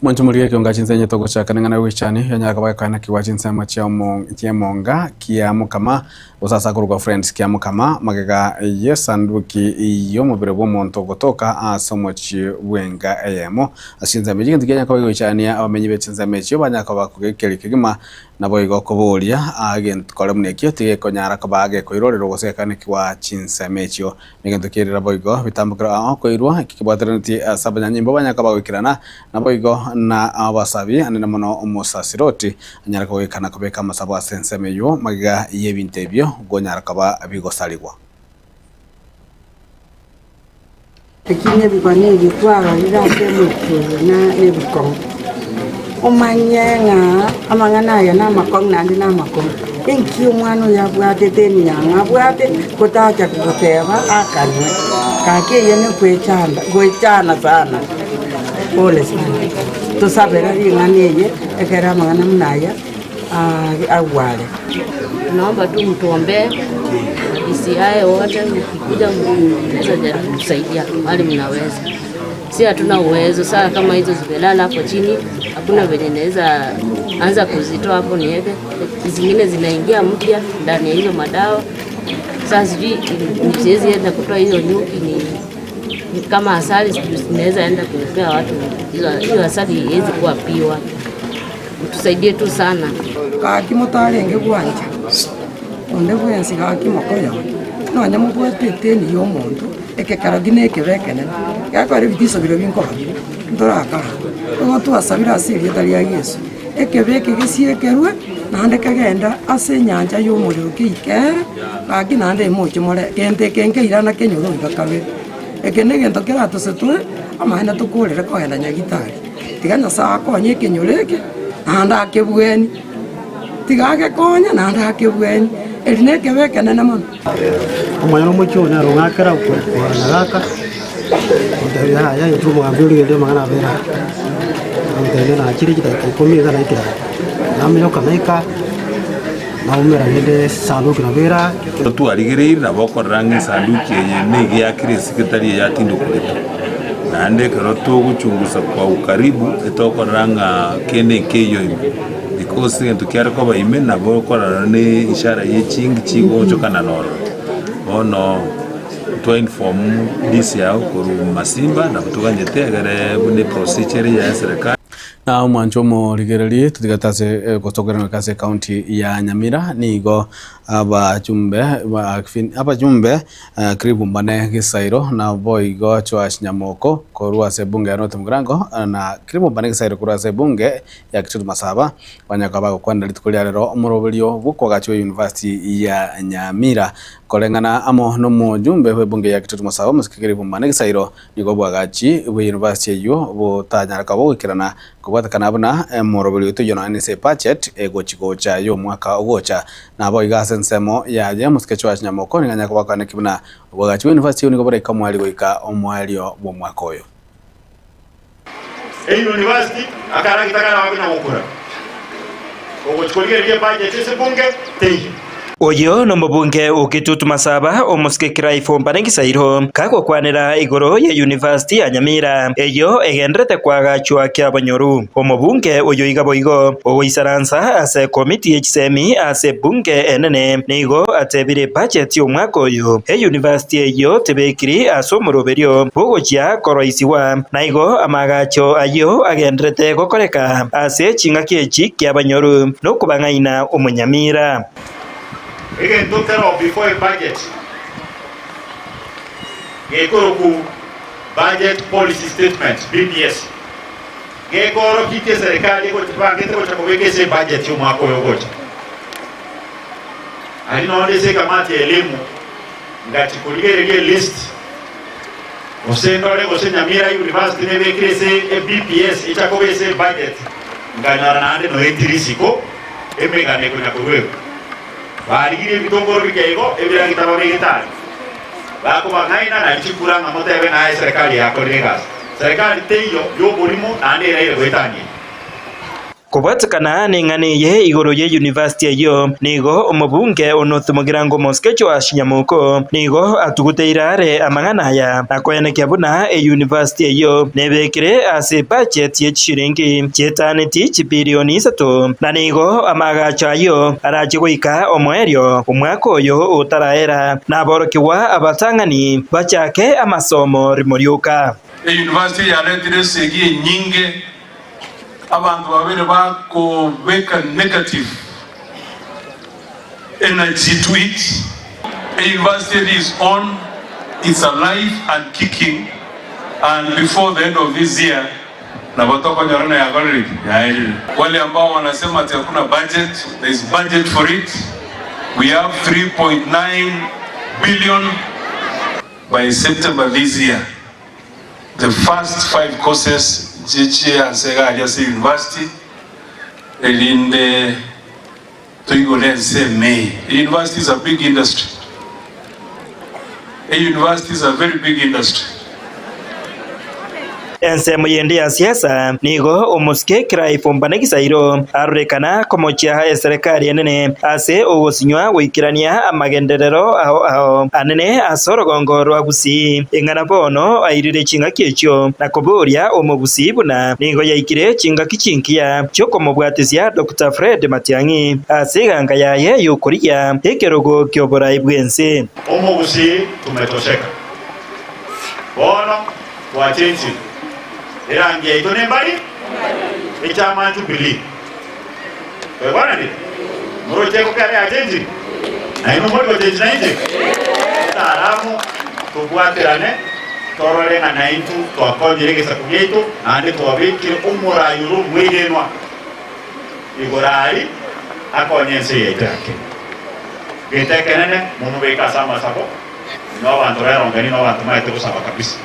Mwanche morigie ekionga chinsenye togochaka neng'ana goichani yanyara koba gekoena kigwa chinsemo chia omo chi'emonga kia mokama gose ase akorokwa Friends kia mokama magega y'esanduki y'omobere bw'omonto gotoka ase omochie bw'enka eyemo ase chinsemo echi. Egento kianyara koba gegoichania abamenyi be chinsemo echio banyara koba kogekeria kegima Naboigo koboria egento kore buna ekio tigekonyara koba gekoirorerwa gose gekanekigwa chinsemo echio. Negento ki'erira boigo bitambokero ao koirwa eki kebwateranetie ase abanyanyimbo banyare koba goikerana, naboigo na abasabi anene mono omosasiroti anyare kogoikana kobeka amasabo ase ensemo eyio magega y'ebinto ebio gonyara koba bigosarigwa. Eki nebigwa nebi twarorire ase omochie oyo na nebikong'u. Omanye ng'a amang'ana aya namakong'u naende namakong'u. Inki omwana oyo abwatete emiang'o abwate gotacha goteba akanwe? Gaki eyio nokwechanda goechana sana, pole sana. Tosabere ring'ana eye ekero amang'ana buna aya agware. Tunaomba tu mtuombee DCI wote, mkikuja mnaweza jaribu kutusaidia mahali mnaweza. Si hatuna uwezo saa kama hizo zimelala hapo chini, hakuna venye naweza anza kuzitoa hapo niweke zingine, zinaingia mpya ndani ya hizo madawa. Sasa sijui siwezi enda kutoa hizo nyuki ni, ni kama asali, sijui naweza enda kupea watu hizo hiyo asali iwezi kuwa piwa. Mtusaidie tu sana. Gaki motarenge gwancha onde bwensi gaki mokoyona, nonya mobwate eteni y'omonto, ekekero ki nekebe ekenene, gekogera ebitiso biria binkoba bire, ntorakara. Nigo twasabire ase erieta ria Yeso, ekebe eke gesiekerwe, naende kegende ase enyancha y'omorero keikere, gaki naende imoche more gento eke nkeirana kenyore oiga kabere. Eke negento keratosetwe, amaene tokorere kogenda Nyagitari. Tiga Nyasae akonye ekenyoro eke, naende akebwenie, tiga agekonye naende akebwenie, eri nekebe ekenene mono. Omonyene omochie oyo nere ong'akera kwana gaka, ontebia yaya intwe omogambi origereria amang'ana abere aa. Ontebia nachire chidakika ikomi iga naikire aa. Naminyoka naika, naumera rende esanduki nabo ere aa. Twarigereirie nabo okorora ng'a esanduki eye nigo eakire esike tari eyatindokoretwe. Naende ekero togochungusa kwa ukaribu etokorora ng'a kende nkeiyo ime because egento kiare koba ime nabo okorora ne ishara ye chingi chigoonchokana nororo. Bono twa inform DCI korwa Masimba nabo toganyete egere buna eprocedure ere ya eserekari. Na omwancho omorigererie totigete ase gotokeraneka ase ekaunti ya Nyamira nigo abachumbe ba abachumbe Clive Mbane Gisairo naboigo Joash Nyamoko korwa ase ebunge ya North Mugirango na Clive Mbane Gisairo korwa ase ebunge ya Kitutu Masaba banyare koba bagokwanera rituko ria rero omoroberio bw'okoagachwa University ya Nyamira koreng'ana amo nomojumbe bw'ebunge ya Kitutu Masaba Omosike Clive Mbane Gisairo Nigo obwagachi bwe university eyio botanyare koba goikerana kobwatekana buna omoroberi oito oyio nonya nse ebudget egochi gocha y'omwaka ogocha. Naboigo ase ensemo yaye omosike Joash Nyamoko nigo anyare koba akoaneki buna obwagachi bwe university eyio nigo boraike omoerio goika omoerio bw'omwaka oyo. Eyunivasiti akaragita kare abakonya gokura ogochia korigereria ebudget ase ebunge teiyo. Oyio nomobunge o Kitutu Masaba, omosike Clive Ombane Gisairo, kagokwanera igoro ye University ya Nyamira eyio egenderete koagachwa kiabonyoru. Omobunge oyo iga boigo ogoisaransa ase ekomiti ye chisemi ase ebunge enene nigo atebire budget y'omwaka oyo e University eyio tebekiri ase omoroberio bw'ogochia koroisigwa Naigo amaagacho ayio agenderete gokoreka ase chingaki echi ki'abanyoru nokobang'aina omonyamira. Egento kero before a budget gekorokwu Budget Policy Statement, BPS, gekoorokia ki eserekari ebangete gocha kobeka ase ebudget y'omwaka oyo ogocha. Aria nonde ase ekamati ya elimu ngachia korigereria elist Gose ndore gose Nyamira University nebekire ase eBPS echa koba ase ebudget, nkanyora naende noetire isiko emegano ekonya koruegwa. Barigirie ebitongoro bike igo ebiragita babegete aria. Bakobang'aina nari chikura ng'a motebe ng'a eserekari yakorire egasi. Serekari teiyo yoborimo naende eraire goetania. Kobwatekana neng'ana eye igoro ye university eyio, nigo omobunge o North Mugirango Omosike Joash Nyamoko nigo atuguteire are amang'ana aya na koenekia buna eyunivasiti eyio nebekire ase ebudget ye chishilingi chietanetie chibilioni isato na nigo amaagacho ayio arache goika omoerio omwaka oyo otaraera na aborokigwa abatang'ani bachake amasomo rimo rioka. Eyunivasiti yaretire esegi enyinge Abanto babere bakobeka negative energy to it. A university is on, it's alive and kicking and before the end of this year nabo tokonyora na yakorire ki? Yaerire. Wale ambao wanasema ati hakuna budget, there is budget for it. We have 3.9 billion by September this year. The first five courses nchichie ase iga aria ase university erinde toigore ense ime. A university is a big industry. A university is a very big industry. Ensemo yende ya siasa nigo omosike Clive Mbane Gisairo arorekana komochia eserekari enene ase ogosinywa goikerania amagenderero ao ao anene ase orogongo rwa Gusii. Ing'ana bono airire chingaki echio na koboria omogusii buna nigo yaikire chingaki chingiya chi'okomobwatisia Doctor Fred Matiang'i ase eganga yaye y'okorigia ekerogo ki'oborai bw'ense. Omogusii tumetosheka bono twachenchire erangi yaito nembari echama Jubilee. Twaigwananire? Moroche gokera yachenchire? Nainwe mori gochenchi nainche? Totare amo, tobwaterane, torore ng'a naintwe twakonyire egesaku giaito, naende twabekire omorai ore omwegenwa igoro aria akonye ense yaito ya Kenya. Gento ekenene momobeke ase amasabo, inwe abanto berongeni na abanto maete gosaba kabisa.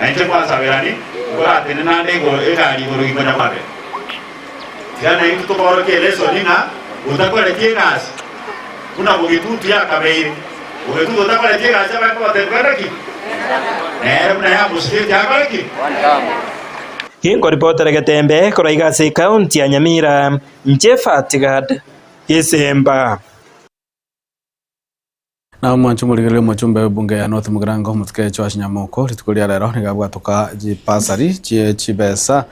Na inche nkwansaberani, nkoratenene ande igoro egari igoro gikonya kwabera. Tiga naintwe toborokie elesoni ng'a otakoreti egasi buna bogetutu yakabeire. Bogetutu otakoreti egasi abaye kobatebia kogenda ki? Nere buna yamosigete akore ki? Ginkoripotera Getembe korwa iga ase ekaunti ya Nyamira, inche Fatgad Gesemba. Na omwancho omorigereria omochumbe w'ebunge ya North Mugirango Omotuke Joash Nyamoko rituko ria rero nigo abwatoka chipasari chie chibesa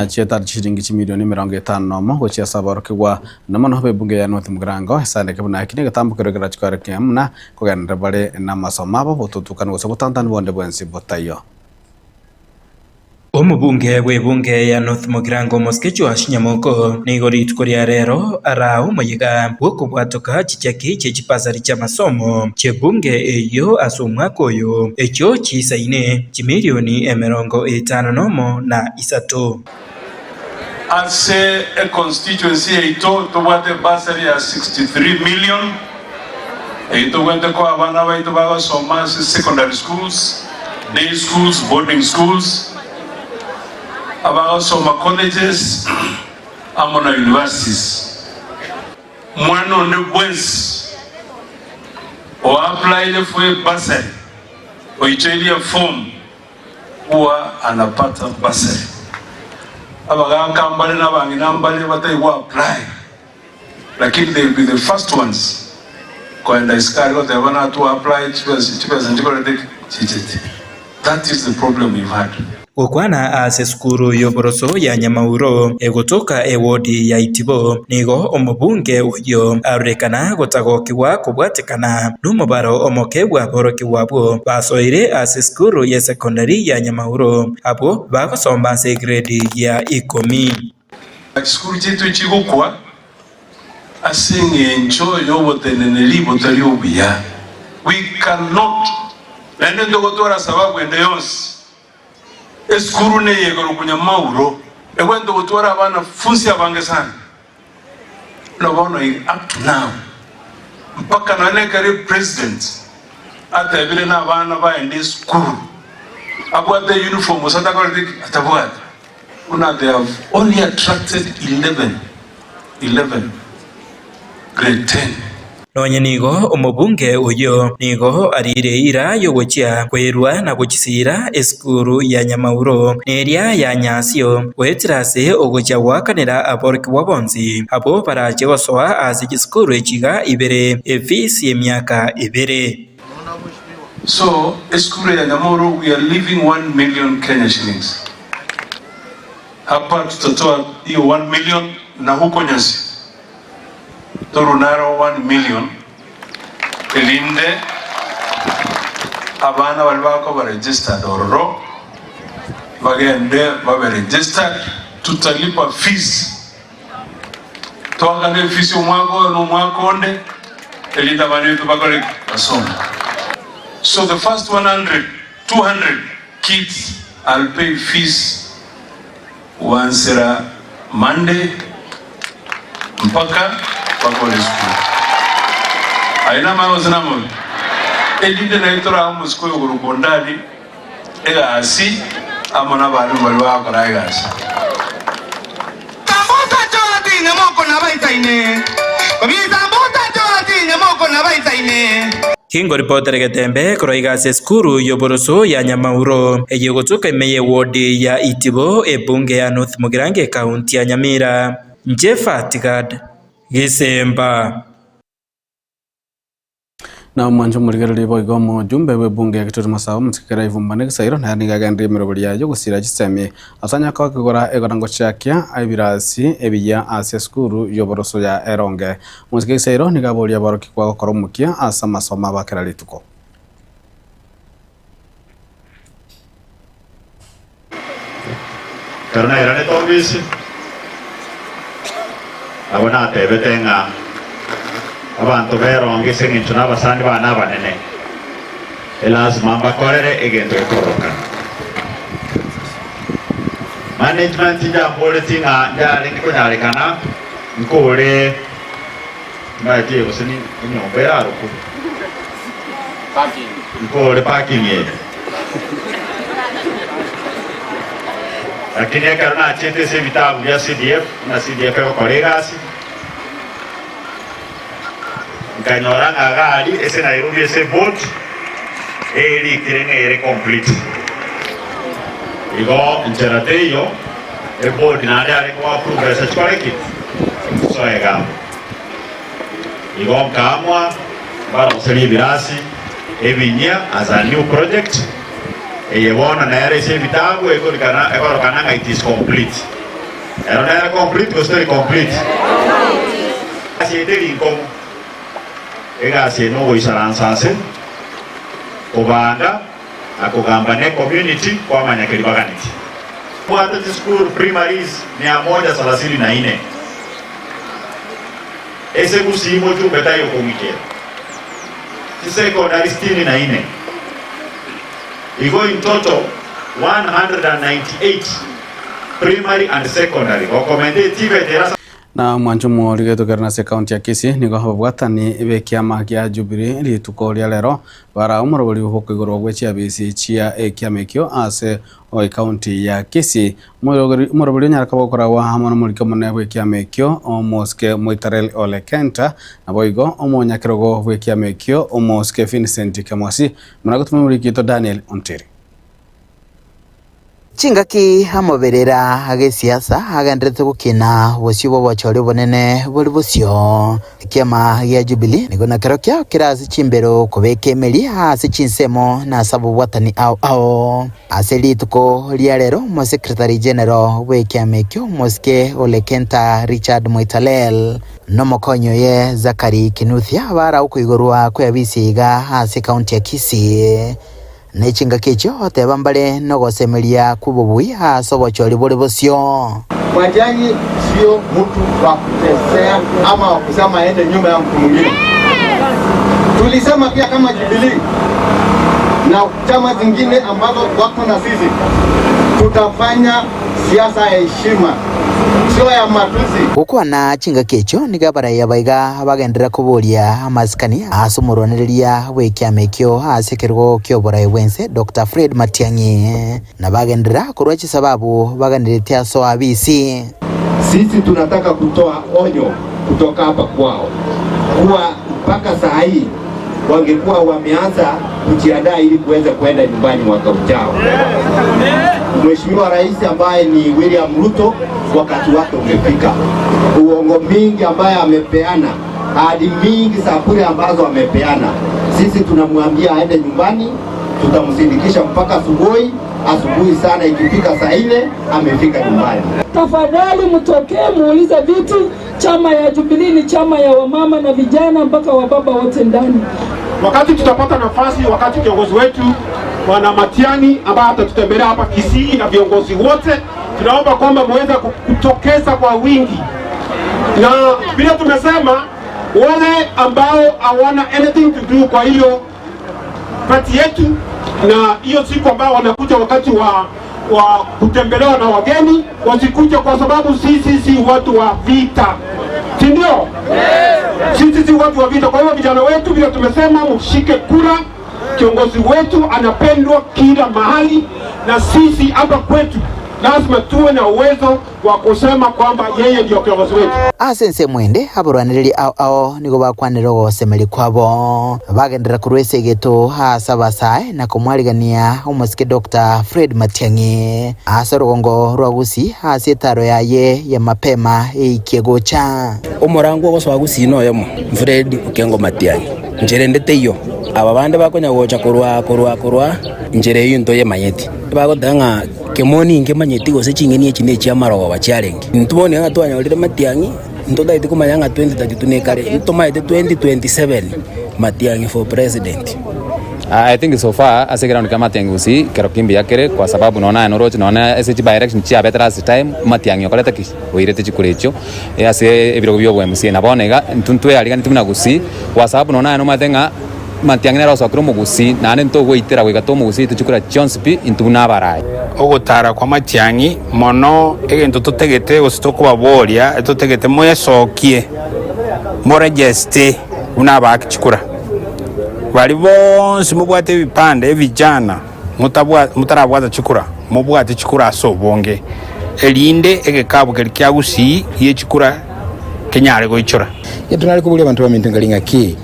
chietari chishilingi chimilioni emerongo etano nomo gochia ase aborokigwa na mono b'ebunge ya North Mugirango esandeke buna eki negetambo keria kerachi koerekia buna kogenderera bare namasomo abo botutukanu gose botantani bonde bwensi botaiyo. Omobunge bw'ebunge ya North Mugirango Omosike Joash Nyamoko nigo rituko ria rero araa omoyega bw'okobwatoka chicheki chie chibasari chi'amasomo chi'ebunge eyio ase omwaka oyo, echio chiisaine chimilioni emerongo etano nomo na isato. Ase econstituency yaito tobwate ebursary ya 63 million eyio tobwate koa abana baito bagosoma ase secondary schools, day schools, boarding schools, abagosoma colleges amo na universities. Mwana onde bwensi o applied for a bursary oichoirie eform Huwa anapata bursary. Abagaaka mbare na abang'ina mbare batari go apply lakini they will be the first ones koenda isiko aria goteba natwa apply chibesa chibesa nchikorete ki? Chicheti. That is the problem we've had. Gokwana ase esukuru y'oboroso ya Nyamauro egotoka ewodi ya Itibo, nigo omobunge oyio arorekana gotagokigwa kobwatekana nomobaro omoke bw'aborokigwa abwo basoire ase esukuru y'esekondari ya Nyamauro, abwo bagosomba ase egredi ya ikomi. Chisukuru chiaito chigokwa ase engencho y'oboteneneri botari obuya. We cannot, naende ntogotwara sababu ende yonsi Esukuru neye ekorokwa Nyamauro egwente gotwara abana funsi abange sana. Buna bono iga up to now mpaka nonya nekero epresident atebire na abana baende esukuru abwate uniform gose atakorete ki? Atabwate. Buna they have only attracted 11, 11 grade 10. Nonye nigo omobunge oyio nigo ariire eira y'ogochia kwerua na gochisiira esukuru ya Nyamauro na eria ya Nyasio, goetera ase ogochia goakanera aborokigwa bonsi abwo barache gosoa ase chisukuru echiga ibere efees y'emiaka ebere. So esukuru ya Nyamauro we are leaving one million Kenya shillings. Hapa tutatoa hiyo one million na huko Nyasio. Torwe naro one million, erinde abana baria bakoba registered ororo bagende babe registered, tutalipa fees, toakane efees omwaka oyo na omwaka onde, erinde abana baito bakore ki? Basome. So the first 100, 200 kids I'll pay fees Gwansera Monday mpaka bakore esukuru. Aye namaya gose namabe? Erinde naye torae omosike oyo korwa Kondari egasi amo nabalimu baria bagokora egasi. Kingoripotere getembe korwa iga ase esukuru y'oboroso ya Nyamauro, eye egotoka ime y'ewodi ya Itibo, ebunge ya North Mugirango ekaunti ya Nyamira. Inche Fatigad Gisemba. Na omwanche omorigereria boigo omojumbe bw'ebunge ya Gituri Masaba omosike Clive Mbane Gisairo nere nigo agendereire emeroberi yaye y'ogosira chisemi ase anyare kogora egerango chiakia ebirasi ebiya ase esukuru y'oboroso ya Eronge. Omosike Gisairo nigo aboria aborokigwa gokora omokia ase amasomo abo a kera rituko. Ekero nairanete obisi, nabo natebete ng'a abanto beronge ase engencho nabasani bane abanene, elasima mbakorere egento gekororokana. Management njamboretie ng'a njarenge konyarekana nkore timanyeti gose enyomba erarokwe, nkore parking eye. Lakini ekero nachete ase ebitabu bia CDF, buna CDF egokora egasi, nkanyora ng'a gari ase Nairobi ase eboat erikire ng'a ere complete. Igo nchera teiyo, eboard naende yare ko approve besa chikore ki? Chisoe iga abwo. Igo nkaamua mbaroserie ebirasi ebinyia as a new project, eye bono nere ase ebitabu ekorikana ekorokana ng'a it is complete. Ero nere complete gose teri complete? Egasi eye teri nkong'u, egasi eye nogoisaransa ase, kobanga na kogamba ne community kwamanya keri baganetie. Tobwate chisukuru primaries mia moja salasini na ine. Ase Gusii mochumbe taiyo kong'ikera. Chisekondari sitini na ine. Igo in total 198 primary and secondary gokomenta etibeti ere ase. Na omwancho omorige tokere nase ekaunti ya Kisii nigo ababwatani b'ekiama gia Jubilee rituko ria rero bara omorobori bw'okoigorwa gwe chiabisi chia ekiama ekio ase ekaunti ya Kisii. Omorobori onyare koba okoragwa amo nomoriki omonene bw'ekiama ekio omosike Moitarel Ole Kenta naboigo omonyakerogo bw'ekiama ekio omosike Vincent Kemosi buna gotuma omoriki oito Daniel Ontiri. Chingaki amoberera ag'esiasa agenderete gokina bosio bw'obochori obonene bore bosio. Ekiama gia Jubilee nigo nakerokio kere ase chimbero kobeka emeri ase chinsemo na ase abobwatani ao ao. Ase rituko ria rero Omosekretari General bw'ekiama ekio Omosike Ole Kenta Richard Moitalel nomokonyi oye Zachary Kinuthia bara okoigorwa kweabisi iga ase ekaunti ya Kisii. Ne chingaki echio oteba mbare nogosemeria kw'obobui ase obochori bore bosio. Matiang'i sio mtu wa kuchezea ama wa kusema aende nyuma ya mtu mwingine. Tulisema pia kama Jubilee na chama zingine ambazo wako na sisi, tutafanya siasa ya heshima, sio ya matusi. Gokwana chingaki echio nigo abaraiya baiga bagenderera koboria amasikani ase omorwanereria bw'ekiama ekio ase ekerogo ki'oborai bw'ense Doctor Fred Matiang'i, na bagenderera korwa chisababu baganeretie ase oabisi. Sisi tunataka kutoa onyo kutoka hapa kwao kuwa. mpaka saa hii wangekuwa wameanza kujiandaa ili kuweza kwenda nyumbani mwaka ujao. Mheshimiwa Rais ambaye ni William Ruto, wakati wake umefika. Uongo mingi ambaye amepeana, ahadi mingi za bure ambazo amepeana, sisi tunamwambia aende nyumbani, tutamsindikisha mpaka asubuhi. Asubuhi sana ikifika saa nne amefika nyumbani. Tafadhali mtokee muulize viti. Chama ya Jubilee ni chama ya wamama na vijana mpaka wababa wote ndani. Wakati tutapata nafasi, wakati kiongozi wetu Bwana Matiang'i ambaye atatutembelea hapa Kisii na viongozi wote, tunaomba kwamba muweze kutokeza kwa wingi, na vile tumesema wale ambao hawana anything to do kwa hiyo pati yetu, na hiyo siku ambao wanakuja wakati wa wa kutembelewa na wageni wasikuja, kwa sababu sisi si watu wa vita, si ndio? Sisi si watu wa vita. Kwa hiyo vijana wetu, vile tumesema, mshike kura. Kiongozi wetu anapendwa kila mahali, na sisi hapa kwetu lazima tuwe na uwezo wa kusema kwamba yeye ndio kiongozi wetu. Ase ensemo ende, abarwanereri ao ao nigo bakwanera ogosemeria kwabo, bagenderera korwa ase egeto ase abasae na komwarigania omosike Doctor Fred Matiang'i ase orogongo rwa Gusii ase etaro yaye ya mapema eikie gocha. Omorango ogosoa Gusii noyomo, Fred Okengo Matiang'i. Nchera ende teiyo, aba bande bakonya gocha korwa korwa korwa nchera eyio ntoyemanyeti. Bagoteba ng'a kemoni nkemanyeti gose ching'eni echi nechi'amarogoba chiarenge. Intwe bono ng'a twanyorire Matiang'i, ntotagete komanya ng'a 2032 nekare, ntomaete 2027 Matiang'i for president. I think so far ase egeround kia Matiang'i gusii kero ki mbuya kere kwa sababu nonya aye noroche nonya ase chi by election chiabete last time Matiang'i okorete ki? Oirete chikura echio ase ebirogo bia obo MCA na bono iga intwe ntweariganeti buna gusii kwa sababu nonya aye nomanyete ng'a Matiang'i nere osokire omogusii naende ntogoitera goika tomogusii aitwe chikura chionsi pi intwe buna abarai. Ogotara kwa Matiang'i mono egento totegete gose tokobaboria etotegete moesokie moregeste buna abaaki chikura. Baria bonsi mobwate ebipande ebijana motarabwata chikura mobwate chikura ase obonge erinde egekabu keria kia Gusii gie chikura kenyare goichora. Gento nare koboria abanto baminto nkari ng'aki,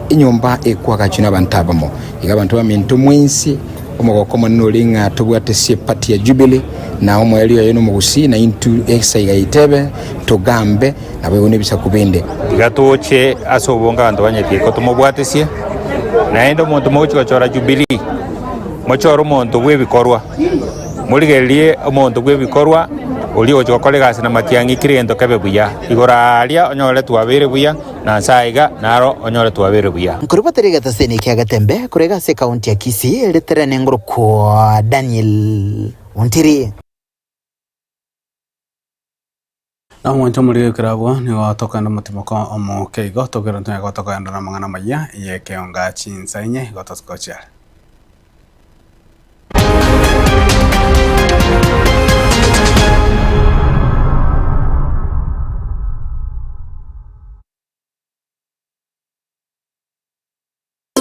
enyomba ekwagachwa nabanto abamo. Iga abanto baminto mwensi, omogoko omonene ore ng'a tobwate ase eparty ya Jubilee, na omoerio oye nomogusii, na intwe esaiga yaitebe togambe naboigo nebisaku binde. Tiga toche ase obonge abanto ba Nyatieko tomobwatesie, naende omonto mogochia gochora Jubilee, mochore omonto bw'ebikorwa. Morigererie omonto bw'ebikorwa oria ogochia gokora egasi na matiang'i kera egento kebe buya. Igoro aaria onyore twabeire buya, na inse aiga naro onyore twabeire buya. Nkoribotera egetaseni kia Getembe korwa iga ase ekaunti ya Kisii ritere nengorokwa Daniel Ontiri. Na omwancho omoriri ekero abwo nigo tokogenda omotimoko omoke igo, tokogenda tonyare koba tokogenda namang'ana amayia y'ekeonga chinsa inye igo togochiare.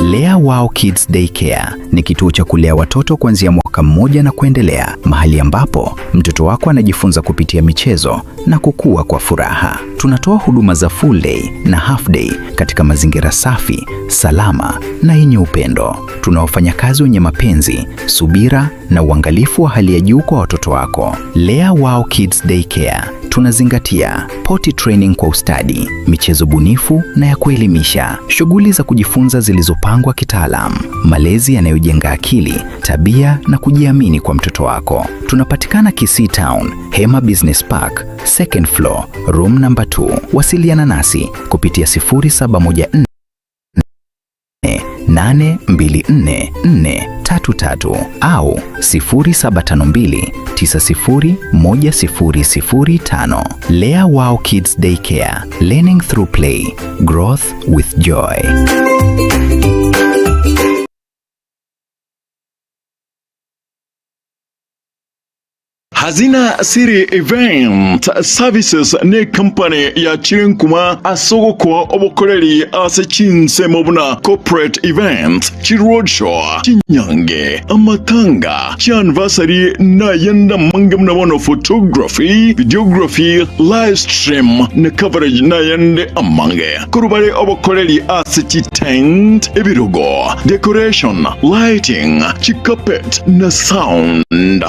Lea Wow Kids Daycare ni kituo cha kulea watoto kuanzia mwaka mmoja na kuendelea, mahali ambapo mtoto wako anajifunza kupitia michezo na kukua kwa furaha. Tunatoa huduma za full day na half day katika mazingira safi, salama na yenye upendo. Tuna wafanyakazi wenye mapenzi, subira na uangalifu wa hali ya juu kwa watoto wako. Lea Wow Kids Daycare tunazingatia potty training kwa ustadi, michezo bunifu na ya kuelimisha, shughuli za kujifunza zilizopangwa kitaalam, malezi yanayojenga akili, tabia na kujiamini kwa mtoto wako. Tunapatikana Kisii Town, Hema Business Park, second floor, room number 2. Wasiliana nasi kupitia 0714 824 433 au 0752 901005. Lea Wow Kids Daycare, learning through play, growth with joy. Hazina City Event Services necompany yachire nkuma ase ogokoa obokoreri ase chinsemo buna corporate events, chiroadshow, chinyange, amatanga, chianniversary na ayande amange buna bono photography, videography, live stream na coverage na ayande amange. Korwa bare obokoreri ase chitent, ebirogo, decoration, lighting, chicarpet na sound.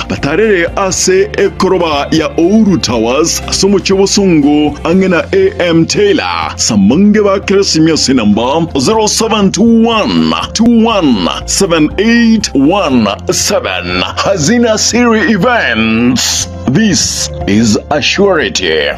Batarere ase ekoroba ya Ouru Towers ase omochie obosongo ang'e na AM Taylor. Samange ba Keresimia ase namba 0721 217817. Hazina Siri Events. This is a surety.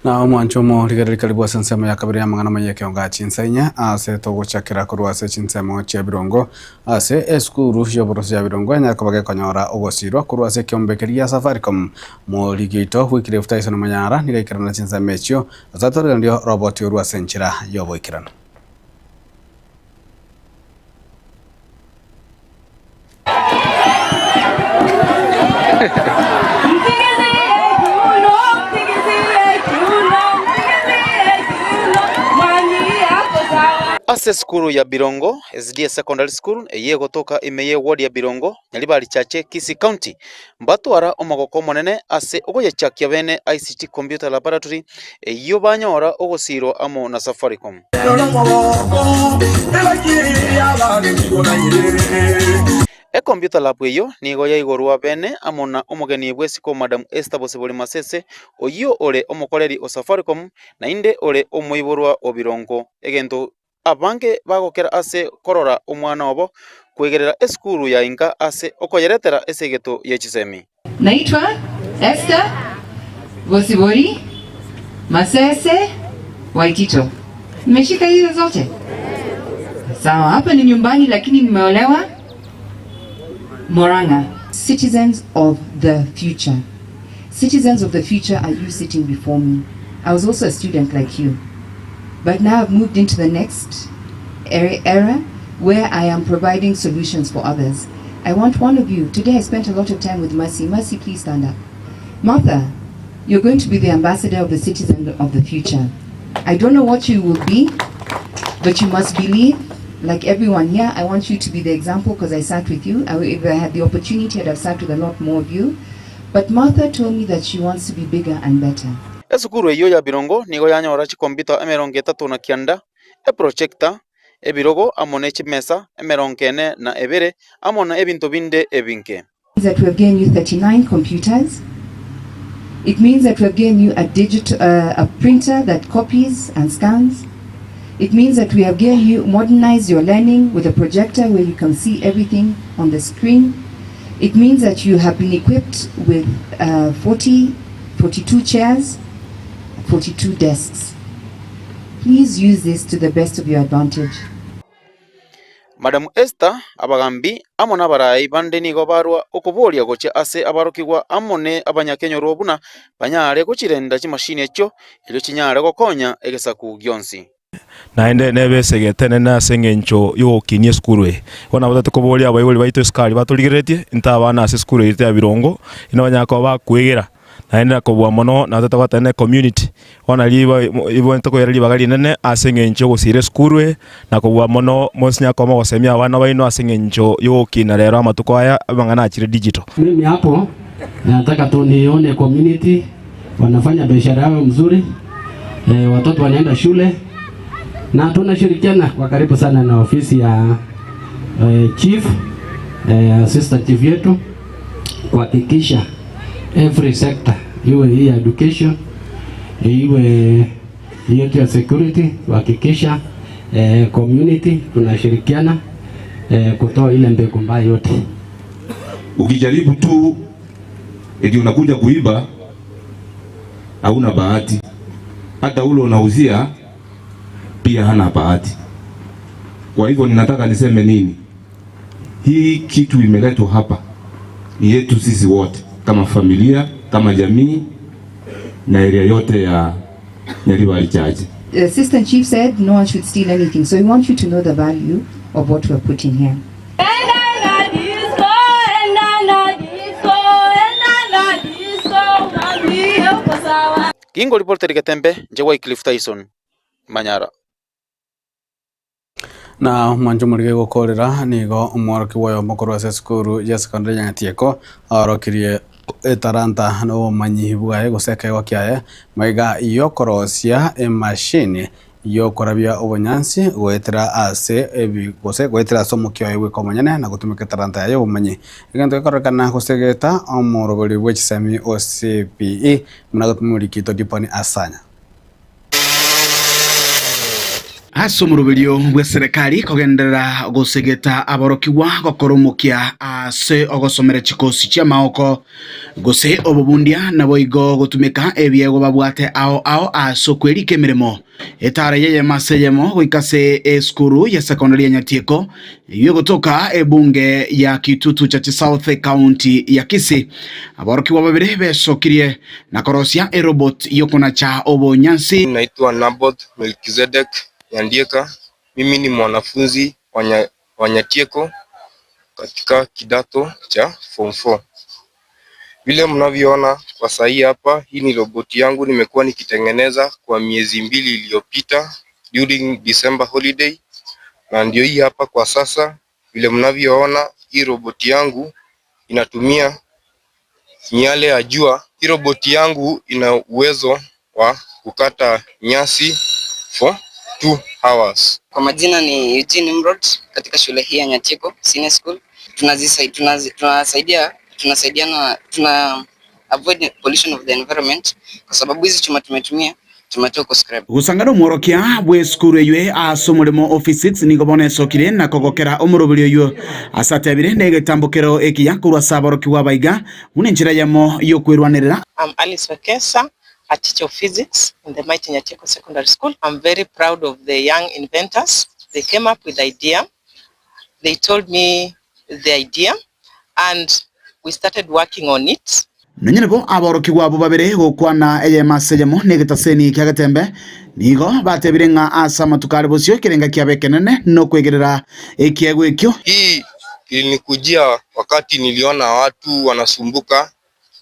Na omwancho omorigereria karibu ase ensemo ya kabere y'amang'ana amaya ekeongo a chinsa inye ase togochakera korwa ase chinsemo chia birongo ase esukuru y'oboroso ya birongo enyare koba gekonyora ogosirwa korwa ase ekeombe keria gia Safaricom. Morigi oito Wycliffe Tyson Manyara nigo aikerana chinsemo echio ase atorererio roboti orwo ase enchera y'oboikeranu. Ase esukuru ya Birongo SDA Secondary School eyio egotoka ime ye ward ya Birongo, Nyaribari Chache, Kisii County, mbatwara omogoko omonene ase ogoyechakia bene ICT Computer Laboratory eyio banyora ogosiirwa amo na Safaricom. Ecomputer lab eyio nigo yaigorwa bene amo na omogeni bw'esiko Madam Esther Bosibori Masese oyio ore omokoreri o Safaricom naende ore omoiborwa o Birongo egento abange bagokera ase korora omwana obo kwegerera esukuru ya inka ase okoyeretera esegeto ye chisemi. Naitwa Esther Bosibori Masese Waitito. Mmeshika hizo zote? Sawa, hapa ni nyumbani lakini nimeolewa Murang'a. Citizens of the future. Citizens of the future are you sitting before me. I was also a student like you. But now I've moved into the next era where I am providing solutions for others. I want one of you. Today I spent a lot of time with Mercy. Mercy, please stand up. Martha, you're going to be the ambassador of the citizen of the future. I don't know what you will be, but you must believe, like everyone here, I want you to be the example because I sat with you. I, if I had the opportunity, I'd have sat with a lot more of you. But Martha told me that she wants to be bigger and better. Esukuru eyio ya Birongo nigo yanyora chikompyuta emerongo etato na kianda, eprojector, ebirogo amo ne chimesa emerongo ene na ebere, amo na ebinto binde ebinge. That we have given you 39 computers. It means that we have given you a digital, a printer that copies and scans. It means that we have given you modernized your learning with a projector where you can see everything on the screen. It means that you have been equipped with 40, 42 chairs, 42 desks. Please use this to the best of your advantage. Madam Esther, abagambi, amo nabarai bande nigo barua okoboria gochia ase abarokigwa amo ne abanyakenyoro buna banyare gochirenda chimashini echio erio chinyare gokonya egesaku gionsi. Naende nebe esegete enene ase engencho y'ogokinia esukuru eye. Bono nabo tokoboria abaibori baito esukari batorigereretie, intwe abana ase esukuru eye ya Birongo, inwe banyare koba bakwegera, naende na kobua mono nabo totagoteba ne ecommunity. Bono riba ibwenerete tokoira ribaga rinene ase engencho y'ogosira esukuru eye, na kobua mono monsi nyare koba mogosemia abana baino ase engencho y'ogokina rero amatuko aya amang'ana achire digital. Mimi hapo nataka tu nione community wanafanya biashara yao mzuri, e, watoto wanaenda shule na tunashirikiana kwa karibu sana na ofisi ya e, chief e, assistant chief yetu kuhakikisha every sector iwe hii ya education iwe yetu ya security kuhakikisha e, community tunashirikiana e, kutoa ile mbegu mbaya yote. Ukijaribu tu eti unakuja kuiba, hauna bahati. Hata ule unauzia pia hana bahati. Kwa hivyo ninataka niseme nini? Hii kitu imeletwa hapa ni yetu sisi wote kama familia, kama jamii na area yote ya Nyaribari Chache. The assistant chief said no one should steal anything, so we want you to know the value of what we're putting here. Gingo riporteri Getembe, nche Wycliffe Tyson, Manyara. Na omwancho omorige gokorera nigo omworokigwa oyomo korwa ase esukuru ya secondary ya Nyatieko aorokirie etaranta na obomanyi bwaye gose ekeegwa kiaye maiga yokorosia emashini yokorabia obonyansi goetera ase ebi gose goetera ase omokia oye bweka omonyene na gotumeka etaranta yaye obomanyi. Egento gekororekana gose geta omoroberi bwe chisemi o CBE buna gotuma omorikito Diponi Asanya. Ase omoroberio bw'eserekari kogenderera gosegeta aborokigwa gokora omokia ase ogosomera chikosi chi'amaoko gose obobundia, naboigo gotumeka ebiegwa babwate ao ao ase okwerika emeremo etara y'eyemo ase eyemo goika ase esukuru ya sekondari ya Nyatieko eyio egotoka ebunge ya Kitutu Chache South ekaunti ya Kisii. Aborokigwa babere besokirie na korosia erobot y'okonacha obonyansi. Naitwa Naboth Melkizedek Nyandieka, mimi ni mwanafunzi wa Nyatieko katika kidato cha form 4. Vile mnavyoona kwa sahii hapa, hii ni roboti yangu nimekuwa nikitengeneza kwa miezi mbili iliyopita during December holiday, na ndio hii hapa kwa sasa. Vile mnavyoona hii roboti yangu inatumia miale ya jua. Hii roboti yangu ina uwezo wa kukata nyasi for 2 hours. Kwa majina ni Eugene Nimrod katika shule hii ya Nyatieko Senior School. Tunasaidia tunasaidiana tuna avoid pollution of the environment kwa sababu hizi chuma tumetumia tumetoa kwa scrap. Gosangana omworokia bw'esukuru eywe ase omoremo o physics nigo bono esokire na kogokera omoroberi oywo ase atebire negetambokero ekiya korwa ase aborokigwa abaiga buna enchera eyemo y'okwerwanerera. I'm Alice Wekesa, a teacher of physics in the Mighty Nyatieko Secondary School. I'm very proud of the young inventors. They came up with the idea. They told me the idea and we started working on it. Nonya nigo aborokigwa abwo babere gokwana eyemo ase eyemo negetaseni kia Getembe, nigo batebire ng'a ase amatuko are bosio ekerenga kiabo ekenene nokwegerera ekiegwa ekio. Hii ilinikujia wakati niliona watu wanasumbuka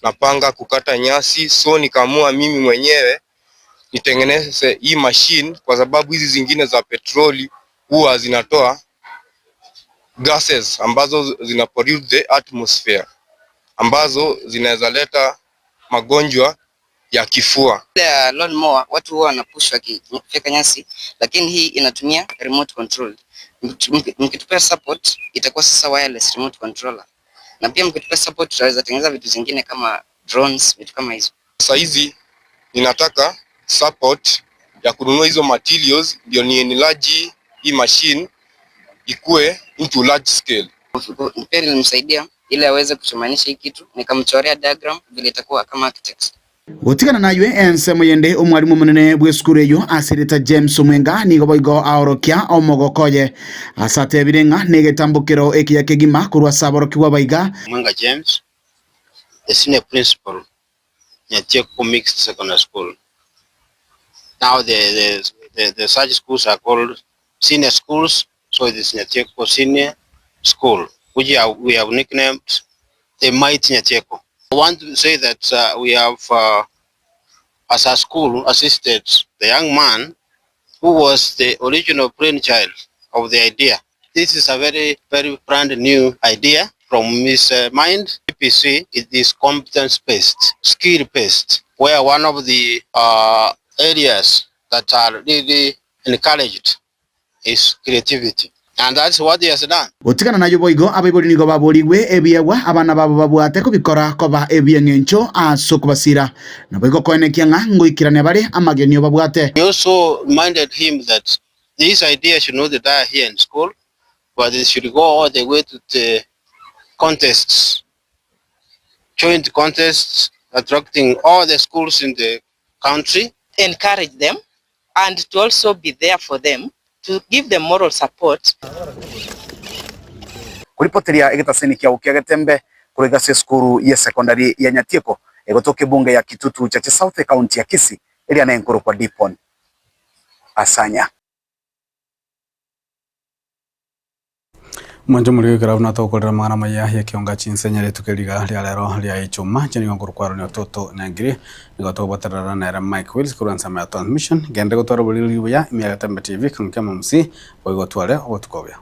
na panga kukata nyasi, so nikaamua mimi mwenyewe nitengeneze hii machine, kwa sababu hizi zingine za petroli huwa zinatoa gases ambazo zina pollute the atmosphere ambazo zinaweza leta magonjwa ya kifua. Ile ya lawn mower watu huwa wanapush wakifyeka nyasi, lakini hii inatumia remote control. Mkitupea support itakuwa sasa wireless remote controller, na pia mkitupea support tutaweza tengeneza vitu zingine kama drones, vitu kama hizo. Sasa hizi ninataka support ya kununua hizo materials ndio ni enlarge hii machine ikue into large scale. Pia nilimsaidia ili aweze kuchumanisha hii kitu, nikamchorea diagram vile itakuwa kama architect. Gotigana naywe ensemo yende omwalimu omonene bw'esukuru eyio asereta James Omwenga nigo boigo aorokia omogoko oye ase atebire ng'a negetambokero ekiya kegima korwa ase aborokigwa baiga. Mwenga James, the senior principal, Nyatieko Mixed Secondary School. Now the such schools are called senior schools, so it is Nyatieko Senior School, which we have nicknamed the Mighty Nyatieko. I want to say that we have, as a school, assisted the young man who was the original brainchild of the idea. This is a very, very brand new idea from his mind. PPC, it is competence-based, skill-based, where one of the areas that are really encouraged is creativity. And that's what he has done. Gotigana nayo boigo abaibori nigo baborigwe ebiegwa abana babo babwate kobikora koba ebieng'encho ase okobasira naboigo koenekia ng'a ngoikerania bare amagenio babwate. We also reminded him that this idea should not die here in school, but it should go all the way to the contests, joint contests attracting all the schools in the country. Encourage them and to also be there for them, to give them moral support. Koripoteria egetaseni kiao kia Getembe korwa iga ase esukuru y'esekondari ya Nyatieko egotoka ebunge ya Kitutu Chache South ekaunti ya Kisii eria nenkorokwa Dipon Asanya. Mwanche omorero ekero buna togokorera amang'ana amaya y'ekionga chinsenya rituko riga ria rero ria Ichuma. Inche nigo nkorokwa Aaron Ototo Nyangiri, nigo togobaterera nere Mike Wills korwa ensemo ya transmission. Genda gotwara oboriri buya ime ya Getembe TV, Kang'u kia Omomsi, boigo otware obotuko obuya.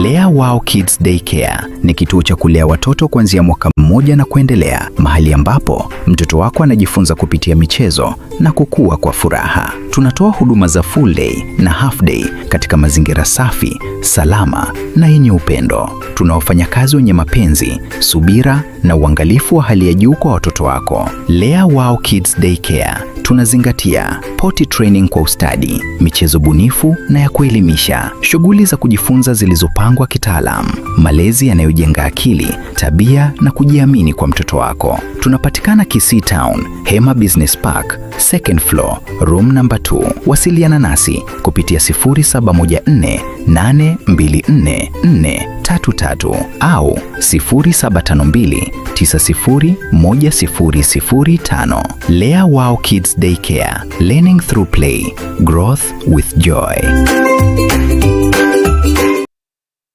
Lea Wow Kids Daycare ni kituo cha kulea watoto kuanzia mwaka mmoja na kuendelea, mahali ambapo mtoto wako anajifunza kupitia michezo na kukua kwa furaha. Tunatoa huduma za full day na half day katika mazingira safi, salama na yenye upendo. Tuna wafanyakazi wenye mapenzi, subira na uangalifu wa hali ya juu kwa watoto wako. Lea Wow Kids Daycare tunazingatia potty training kwa ustadi, michezo bunifu na ya kuelimisha, shughuli za kujifunza zilizopangwa kitaalam, malezi yanayojenga akili, tabia na kujiamini kwa mtoto wako. Tunapatikana Kisii Town, Hema Business Park, second floor, room number 2. Wasiliana nasi kupitia 0714 824 433 au 0752 901005. Lea Wow Kids Daycare, learning through play, growth with joy.